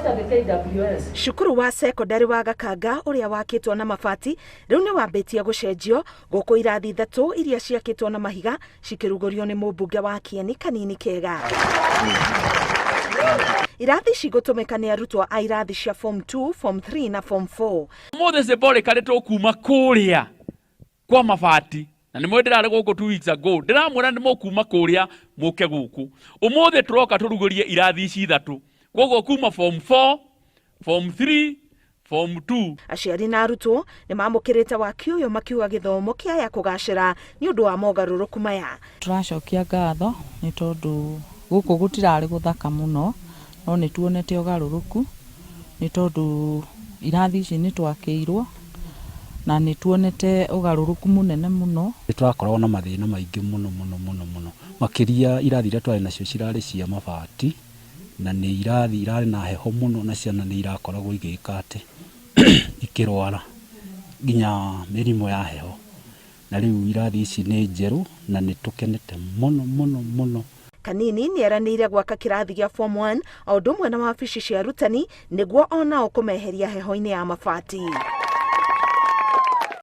Register the KWS. Cukuru wa cekondarĩ wa Gakanga ũrĩa wakĩtwo na mabati rĩu nĩ wambĩtie gũcenjio gũkũ irathi ithatũ iria ciakĩtwo na mahiga cikĩrugũrio nĩ mũmbunge wa Kieni Kanini Kega. Irathi cigũtũmĩka nĩ arutwo a irathi cia form 2, form 3 na form 4. Ũmũthĩ symbolically tũkuma kũrĩa kwa mabati na nĩ mwĩ ndĩrarĩ gũkũ 2 weeks ago, ndĩramwĩra nĩ mũkuma kũrĩa mũke gũkũ. Ũmũthĩ tũroka tũrugũrie irathi ici ithatũ, koguo kuma form 4, form 3, form 2. Aciari na arutwo nĩ mamũkĩrĩte waki ũyũ makiuga gĩthomo kĩaya kũgacĩra nĩ ũndũ wa mogarũrũku maya. Tũracokia ngatho nĩ tondũ gũkũ gũtirarĩ gũthaka mũno, no nĩ tuonete ũgarũrũku nĩ tondũ irathi ici nĩ twakĩirwo na nĩ tuonete ũgarũrũku mũnene mũno. Nĩ tũrakoragwo na mathĩna maingĩ mũno mũno mũno mũno, makĩria irathi iria twarĩ nacio cirarĩ cia mabati na nĩ irathi irarĩ na heho mũno, na ciana nĩ irakoragwo igĩka atĩ ikĩrwara nginya mĩrimũ ya heho. Na rĩu irathi ici nĩ njerũ na nĩ tũkenete mũno mũno mũno. Kanini nĩ eranĩire gwaka kĩrathi gĩa form 1 o ũndũ ũmwe na wabici cia arutani nĩguo onao kũmeheria heho-inĩ ya mabati.